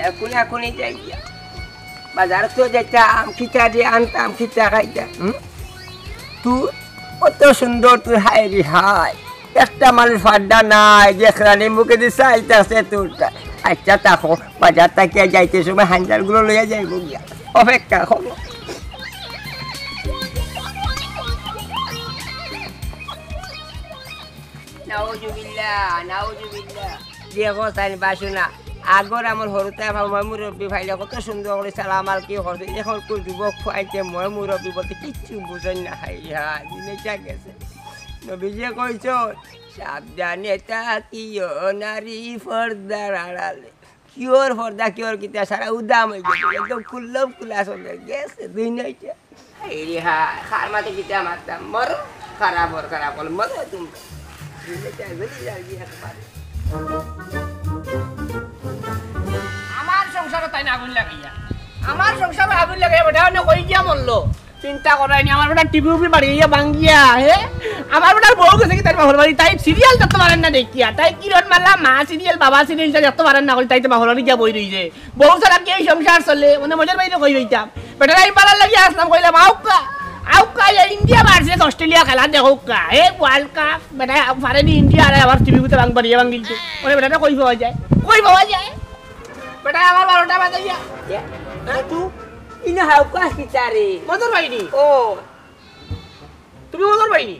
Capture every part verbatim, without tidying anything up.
এখন এখনই যাই গিয়া। বাজার তো যাইতাম, খিচা দিয়ে আনতাম, খিচা খাইতাম। হুম? তুই কত সুন্দর তুই, হায় রে হায়। একটা মানুষ ফাড্ডা নাই, দেখরানি মুখে দিয়ে চাইতাছে তোরটা। আচ্ছা, থাকো, বাজার থাকিয়া যাইতে সময় হান্ডালগুলো লইয়া যাইব গিয়া। অপেক্ষা করো। নাউজুবিল্লাহ, নাউজুবিল্লাহ। দেখো চাইন বাসু না, আগর আমার হরুতে আমার ময় মুরব্বী ভাইরা কত সুন্দর করে সালাম আলকি করছে। এখন কোন যুবক ফুয়াইতে ময় মুরব্বী বলতে কিচ্ছু বুঝেন না। হায় হায়, জিনিসটা গেছে। নবীজি কইছো, "সাবধানে থাকিও নারী পর্দার আড়ালে।" কিওর পর্দা, কিওর কিতা, সারা উদাম হয়ে গেছে। একদম খুললাম খুলা চলে গেছে, দুই নয়টা। এই রে হায়, খার মাঝে কিতা মারতাম, মরো, খারাপ ওর খারাপ বল, মরো তুমি। আমার সংসারো তাইন আগুন লাগাইয়া, আমার সংসারো আগুন লাগাইয়া বেটা অনে কই গিয়া মরলো। চিন্তা করায়নি, আমার বেটা টিভি উভি বাড়ি গিয়া ভাঙ্গিয়া, হে? আমার বেটার বউ গেছে কি তাইর বাপর বাড়ি, তাই সিরিয়াল দেখতে পারেন না দেখিয়া, তাই কিরণ মালা মা সিরিয়াল, বাবা সিরিয়াল দেখতে পারেন না করি, তাই তো বাপর বাড়ি গিয়া বই রইছে। বউ ছাড়া কি এই সংসার চলে? মানে মজার বাইরে কই রইতাম। বেটার আমি পাড়ার লাগি আসলাম, কইলাম, "আউক্কা, আউক্কা, এই ইন্ডিয়া ভার্সেস অস্ট্রেলিয়া খেলা দেখউক্কা, হে ওয়ার্ল্ড কাপ।" বেটা পারেনি ইন্ডিয়া, আর আবার টিভি গুতে ভাঙ বাড়িয়ে ভাঙিলছে। ওরে বেটাটা কই পাওয়া যায়? কই পাওয়া যায়? বেটা আমার বারোটা বাজাইয়া। এ, হ্যাঁ? তুই ইনো হাউকা কিতারে? মদর বাইনি। ও। তুমি মদর বাইনি?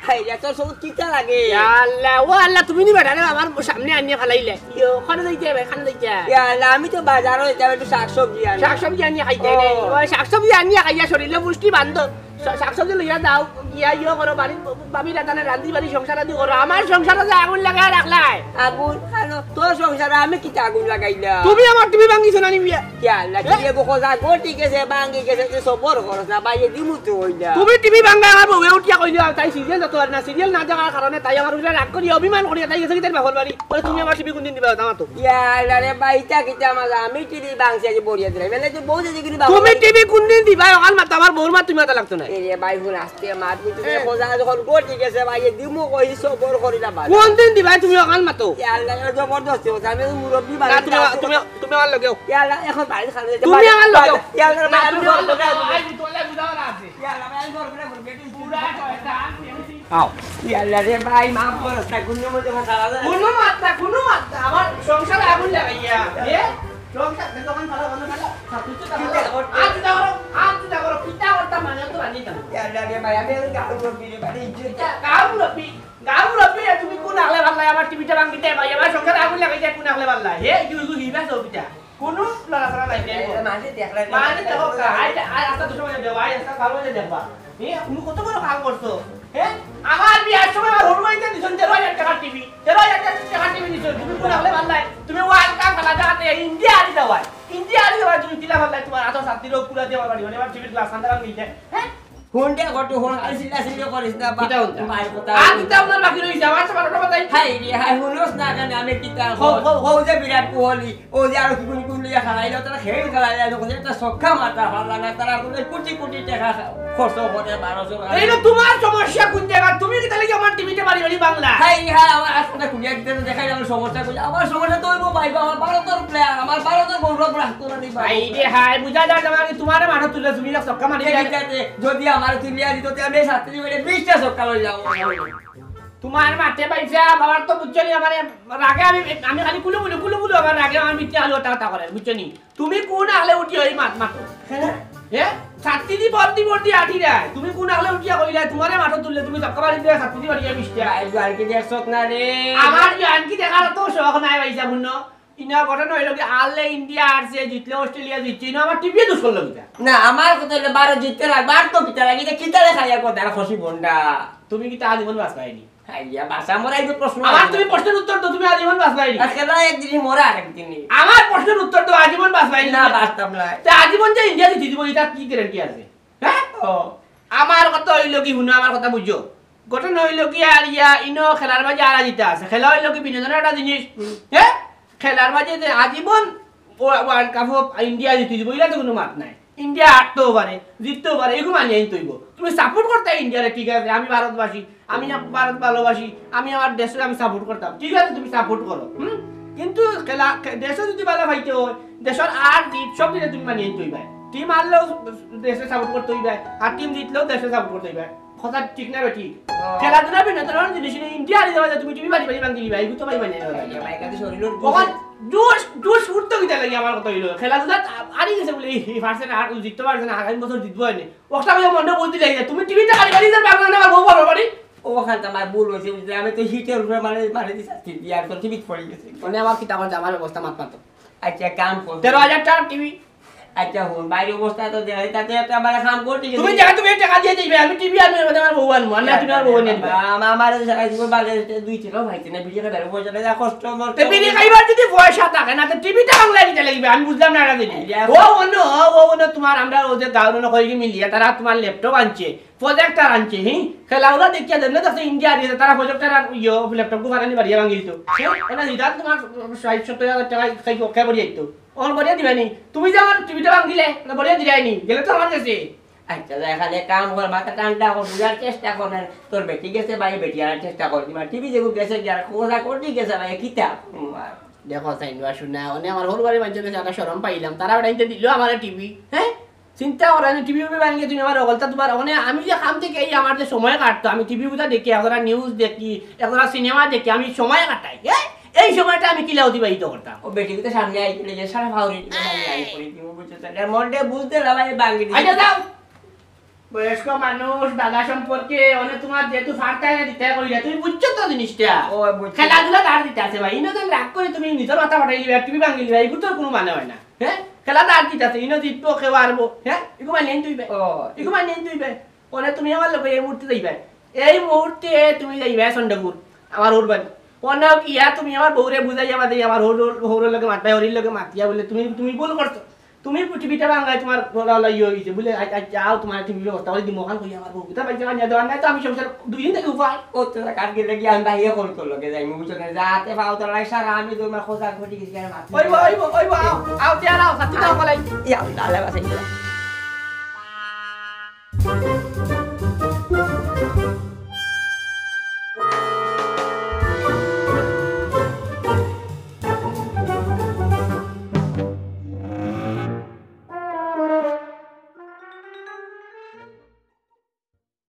হাই রে, তোর সব কিতা লাগে? ইয়া আল্লাহ, ও আল্লাহ, তুমি নি বেটারে আমার সামনে আনিয়া ফালাইলে। ইয়ো, খানো যাইতে ভাই, খানো যাইতে। ইয়া আল্লাহ, আমি তো বাজারো যাইতাম, একটু শাকসবজি আনি। শাকসবজি আনিয়া খাইতে ও। নাই। ও শাকসবজি আনিয়া খাইয়া শরীরে পুষ্টি বান্ধব। শা-, শাকসবজি লইয়া যাও, গিয়া ইয়ো করো, বাড়ি, ভাবি রাধানে রান্ধি বাড়ি সংসার আদি করো। আমার সংসারে যে আগুন লাগায় রাখলাই। আগুন খানো, তোর সংসারে আমি কিতা আগুন লাগাইলাম? তুমি আমার টিভি ভাঙিছো না নি বিয়া? ইয়া আল্লাহ, হ্যাঁ? টিভি বকো যা, গো ঠিক আছে, ভাঙি গেছে, তুই সবর করস না, ভাই, এ দিমু তো হইলা। তুমি টিভি ভাঙা আমার বউয়ে উঠিয়া কইলো, তাই সিরিয়াল দেখতে পারে না, সিরিয়াল না দেখার কারণে তাই আমার উপরে রাগ করিয়া, অভিমান করিয়া তাই গেছে কি তার বাপর বাড়ি। বলে, "তুমি আমার টিভি কোনদিন দিবা, দাও তো।" ইয়া আল্লাহ রে ভাই, ইটা কিতা আমার, আমি টিভি ভাঙছি আজ বরিয়া দিলাই। বেলে তো বউ যদি কিনি বাবা তুমি বাড়ি। টিভি কোনদিন দিবা? ওখান মাত আমার বউর মাত তুমি মাতা লাগতো না। এ রে ভাই, হুন আস্তে মাত, তুই তুমি এ। খোঁজা যখন গো ঠিক আছে ভাই, এ দিমু কই সবর করি না ভাই। কোনদিন দিবা তুমি ওখান মাতো? ইয়া আল্লাহ, এ জবরদস্তি হচ্ছে, আমি তো মুরব্বি না, বানাই তুমি, না, তুমি, তুমি আমার লগেও। ইয়া আল্লাহ, এখন বাড়ি খাবে। তুমি আমার লগেও। ইয়া আল্লাহ, না, ভাই, আমি তুমি আমার লগেও। আই, তোলে বুঝাও না আছে। ইয়া আল্লাহ, ভাই, আমি ঘর করে বলবো, একটু পুরা শয়তান, আও। ইয়া আল্লাহ রে ভাই, মাফ করস না, কুনু মতে কথা বলে না। কুনু মাত্রা, কুনু মাত্রা, আমার সংসারে আগুন লাগাইয়া, এ? সংসার, দোকান ভালো, ভালো, ভালো। সব কিছু তো ভালো। কিতা করতে? আজ না করো, আজ না করো, কিতা করতাম মানে তো রানি দাম। ইয়া আল্লাহ রে ভাই, আমি এখন গাঁও মুরব্বি রে ভাই, ইজ্জত। কিতা? গাঁও মুরব্বি, গাঁও মুরব্বি, তুমি কোন আগলে ভাল্লাই আমার টিভিটা ভাঙিতে ভাই, আমার সংসারে আগুন লাগাইতে কোন আগলে ভাল্লাই? হে, ইগু, ইগু, হিবা সব কিতা? কুনু লড়াচড়া নাই, এ, এ, মাঝে দেখলাই না। মাঝে দেখো, আই, আই, আস্তা দুশো মাঝে দেখো, আই, আস্তা বারো মাঝে দেখবা। এ, তুমি কত বড় কাম করছো? হে? আমার বিয়ার সময় আমার হরু মাইতে দিছইন তেরো হাজার টাকার টিভি। তেরো হাজার টাকার টিভি দিছইন। তুমি কোন হলে ভাল্লাই? তুমি ওয়ার্ল্ড কাপ খেলা দেখাতে ইন্ডিয়া আরি দেওয়ায়। ইন্ডিয়া আরি দেওয়ায় তুমি কিলা ভাল্লাই? তোমার আতো সাত্তি লোক পুরা দিয়ে আমার বাড়ি, মানে আমার টিভির গ্লাস আন্দার আমি নিতে। হে? হুন দে, ঘটু হুন, আর চিল্লা চিল্লি করিস না, বা-, কিতা হুনতা? ভাই কথা আর হুন। কিতা হুনার বাকি রইছে? আমার তো বারোটা বাজাই। হাই রে, হাই, হুনস না কেনে, আমি কিতা হো, হুন? হো, হো। ও যে বিরাট কোহলি, ও যে আরো কি কোন কোন লইয়া খেলাইলো, তারা খেল খেলাইলো, যখন একটা ছক্কা মারতা পারলা না, তারা কোন কোটি কোটি টাকা খরচ করে, বারোশো টাকা। এই তো তোমার সমস্যা কোন জায়গা? তুমি কিতা লাগি আমার টিভিতে বাড়ি বাড়ি ভাংলা? হাই, হাই, আমার আসলে খুলিয়া দিতে তো দেখাই আমার সমস্যা কই। আমার সমস্যা তো হইব ভাই, আমার ভারতর প্লেয়ার, আমার ভারতর গৌরব রাখতো না নি ভাই। হাই রে হাই, বুঝা যায় না, আমি তোমারে মাঠে তুলে তুমি ছক্কা মারি এই দেয়। ঠিক আছে, যদি আমার তুলিয়া দিত, তে আমি সাতত্রিশ মিনিটে বিশটা ছক্কা লই যাবো। তোমার মাঠে পাইছা, বাবার তো বুঝছো নি, আমার রাগে আমি, আমি খালি কুলু কুলু, কুলু কুলু, আমার রাগে আমার মিথ্যে আলু ওটা ওটা করে, বুঝছো নি? তুমি কোন আলে উঠি ওই মাত মাতো? হ্যাঁ? হ্যাঁ? ছাত্রী দি বর্দি বর্দি আঠি রায়। তুমি কোন আলে উঠিয়া কইলা, তোমারে মাঠে তুললে, তুমি ছক্কা মারি দিলে, ছাত্রী দি বাড়িয়া বিশটা। ভাই, আর কি দেখছত না রে? আমার কি আর কি দেখার তো শখ নাই ভাই, সাবুন। ইনা ঘটনা হইল কি, আলে ইন্ডিয়া আর সে জিতলে, অস্ট্রেলিয়া জিতছে, ইনা আমার টিভিয়ে দুষ করলো কিতা? না, আমার কথা হইলো, বারো জিততে লাগবে, আর তো কিতা লাগে, এটা কিতা দেখা যায়, কথা আর খুশি বন্ডা। তুমি কিতা আজীবন বাঁচবায়নি? আইয়া, বাসা মরা এই যে প্রশ্ন আমার আছে। তুমি প্রশ্নের উত্তর দাও, তুমি আজীবন বাঁচবায়নি। আর খেলা একদিনই মরা আরেকদিনই। আমার প্রশ্নের উত্তর দাও, আজীবন বাঁচবায়নি। না, বাঁচতাম না। তে আজীবন যে ইন্ডিয়া জিতে দিব, এটা কি গ্যারান্টি আছে? হ্যাঁ? ও, আমার কথা হইল কি, হুনো, আমার কথা বুঝো। ঘটনা হইল কি, আর ইয়া, ইনো খেলার মাঝে আর জিতা আছে। খেলা হইল কি, বিনোদনের একটা জিনিস। হুম। হ্যাঁ? খেলার মাঝে যে আজীবন ও-, ওয়ার্ল্ড কাপ ইন্ডিয়া জিতে দিব, এটা তো কোনো মাত নাই। ইন্ডিয়া হারতেও পারে, জিততেও পারে, এগুলো মানিয়ে নিতে হইব। তুমি সাপোর্ট করতে ইন্ডিয়ারে, ঠিক আছে, আমি ভারতবাসী, আমি ভারত ভালোবাসি, আমি আমার দেশে আমি সাপোর্ট করতাম, ঠিক আছে, তুমি সাপোর্ট করো, হুম? কিন্তু খেলা, খে-, দেশে যদি ভালো পাইতে হয়, দেশর আর জিত সব দিনে তুমি মানিয়া নিতে অইবায়। টিম হারলেও দেশরে সাপোর্ট করতে অইবায়, আর টিম জিতলেও দেশরে সাপোর্ট করতে অইবায়। কথা ঠিক না বেঠিক? খেলাধুলা বিনোদনর জিনিস, ইন্ডিয়া হারি যাওয়া যায়, তুমি টিভি বাড়ি বাড়ি ভাঙি দিবা, এগু তো ভাই মানিয়া নেওয়া যায় না। জুস জুস উঠতো কিতা লাগি? আমার কথা অইলো, খেলাধুলা হারি গেছে বুলে, এই পারছে না, আর জিততে পারছে না, আগামী বছর জিতবো এনে। ওটা ভাই মনে বুঝতে লাগে, তুমি টিভিটা বাড়ি বাড়ি যাবে, বাংলা না, বউ বাড়ি বাড়ি। ও, ওখান তো আমার ভুল অইছে, বুঝলে, আমি তো হিটের উপরে মানে মারি দিছি, আজকে বিয়ার তো টিভিত পড়ে গেছে। মানে আমার কিতা করছে, আমার অবস্থা মাত মাতো। আচ্ছা, কাম কর। তেরো হাজার টাকার টিভি। আচ্ছা, হুন, বাইরে অবস্থা তো দেখে, তাতে একটা আমার কাম করতে গেছে। তুমি টাকা, তুমি টাকা দিয়া দিবে, আমি টিভি আনবো, মানে আমার বউ আনবো, আর না তুমি আমার বউ আনিয়া দিবা। আমার, আমার সারা জীবন বাজারে দুই টাকাও পাইছি না, বিড়ি খাইবার পয়সা নাই, যা কষ্ট আমার। তো বিড়ি খাইবার যদি পয়সা থাকে না, তো টিভিটা বাংলায় দিতে লাগবে, আমি বুঝলাম না এটা জিনিস। ও অন্য, ও অন্য তোমার, আমরা ও যে গাঁওর অন্য কয়েকজন মিলিয়া, তারা তোমার ল্যাপটপ আনছে, প্রজেক্টর আনছে, হি? খেলাধুলা দেখিয়া দেন না, দেখছে ইন্ডিয়া দিয়ে, তারা প্রজেক্টর আর ইয়ো, ল্যাপটপ গু ফারানি বাড়িয়া ভাঙিল তো। হি? ওনা হিদার তোমার ষাট সত্তর হাজার টাকা খাই, খাই পড়ি যাইতো। অখন বড়িয়া দিবানি। তুমি যে আমার টিভিটা ভাঙ দিলে, না বড়িয়া দিলাইনি। গেলে তো আমার গেছে। আচ্ছা, যা এখানে কাম কর, মাথা ঠান্ডা কর, বুঝার চেষ্টা কর না। তোর বেটি গেছে ভাই, বেটি আনার চেষ্টা কর। তোমার টিভি যেগু গেছে, যারা খোঁজা করতে গেছে ভাই, কিতা? উম, আর দেখো, চাইন বা শুনা, অনে আমার হল বাড়ির মাঝে গেছে, একটা শরম পাইলাম। তারা ওটা দিল আমার টিভি, হ্যাঁ? চিন্তা করো, আমি টিভি উভি ভাঙিয়ে তুমি আমার অকলতা তোমার, মানে আমি যে কাম থেকে এই আমার যে সময় কাটতো, আমি টিভি বুঝা দেখি, একজোড়া নিউজ দেখি, একজোড়া সিনেমা দেখি, আমি সময় কাটাই। এ? এই সময়টা আমি কিলা অতিবাহিত করতাম? ও বেটি তো সামনে আইতে লেগে সারা ফাউরি টিভি ভাঙিয়ে আই করে দিব, বুঝছো তো? এটা মনটা বুঝতে না ভাই, ভাঙি দিছে। আচ্ছা, যাও। বয়স্ক মানুষ, দাদা সম্পর্কে, মানে তোমার যেহেতু ফার্তা এনে দিতে কইলে, তুমি বুঝছো তো জিনিসটা? ও, বুঝছি। খেলাধুলা তার দিতে আছে ভাই, ইনো যেন রাগ করে তুমি নিজের মাথা ফাটাই লিবে, আর টিভি ভাঙি লিবে, এগুলো তো কোনো মানে হয় না। হ্যাঁ, খেলা তার দিতে আছে, ইনো জিতবো, কেউ হারবো, হ্যাঁ, এগুলো মানে নিন তুই ভাই। ও। এগুলো মানে নিন তুই ভাই। ওনে তুমি আমার লগে এই মুহূর্তে যাইবায়, এই মুহূর্তে তুমি যাইবায় চন্দ্রপুর, আমার হউর বাড়ি। ওনে ইয়া তুমি আমার বউরে বুঝাইয়া বাদে আমার হউর, হউরর লগে মাতবায়, হরির লগে মাতিয়া বুলে তুমি, তুমি ভুল করছো, তুমি টিভিটা ভাঙায় তোমার গলা ইয়ে হইছে বুলে, আ-, আ-, যাও তোমার টিভির ব্যবস্থা করি দিমু, ওখান কই আমার বউ কিতা পাইছে, আনিয়া দেওয়ার নাই তো আমি সংসার দুই দিন থাকি উপায়। ও তোরা কার গেলে গিয়া আমি ভাইয়া কল করলো কে যাই, মুখ চোখে যাতে পাও তোরা সারা আমি তোমার খোঁজা ঘটি গেছি আর মাত। ওই বা, ওই বা, ওই বা, আও, আও, তে আর আও, সাথী দাও, বলাই। ইয়া আল্লাহ, আল্লাহ বাঁচাই।